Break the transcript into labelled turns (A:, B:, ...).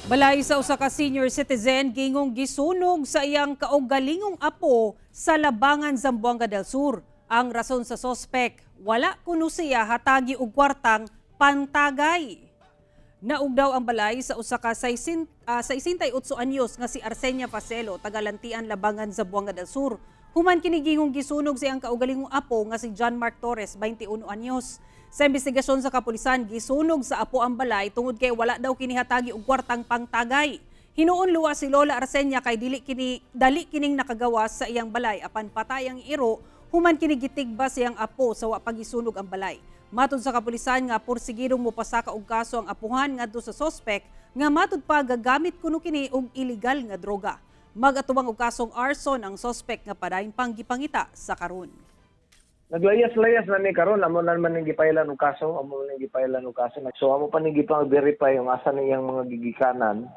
A: Balay sa usa ka senior citizen gingong gisunog sa iyang kaugalingong apo sa Labangan, Zamboanga del Sur. Ang rason sa sospek, wala kuno siya hatagi og kwartang pantagay. Naugdaw ang balay sa usa ka 68 anyos nga si Arsenia Facelo, taga-Lantian, Labangan, Zamboanga del Sur. Human kini gingong gisunog sa iyang kaugalingong apo nga si John Mark Torres, 21 anyos. Sa investigasyon sa kapulisan, gisunog sa apo ang balay tungod kay wala daw kini hatagi og kwartang pangtagay. Hinuon luwa si Lola Arsenia kay dili kini dali kining nakagawas sa iyang balay, apan patay ang iro human kini gitigba sa iyang apo sa wa pagisunog ang balay. Matod sa kapulisan nga porsigidong mopasaka og kaso ang apuhan ngadto sa sospek nga matud pa gagamit kuno kini og illegal nga droga. Magatubang og kasong arson ang sospek nga padayon pang gipangita sa karon.
B: Naglayas-layas na ni karon, amo na man ning gipailan og kaso, amo ning gipailan og kaso. So amo pa ning gipang verify yung asa niyang mga gigikanan.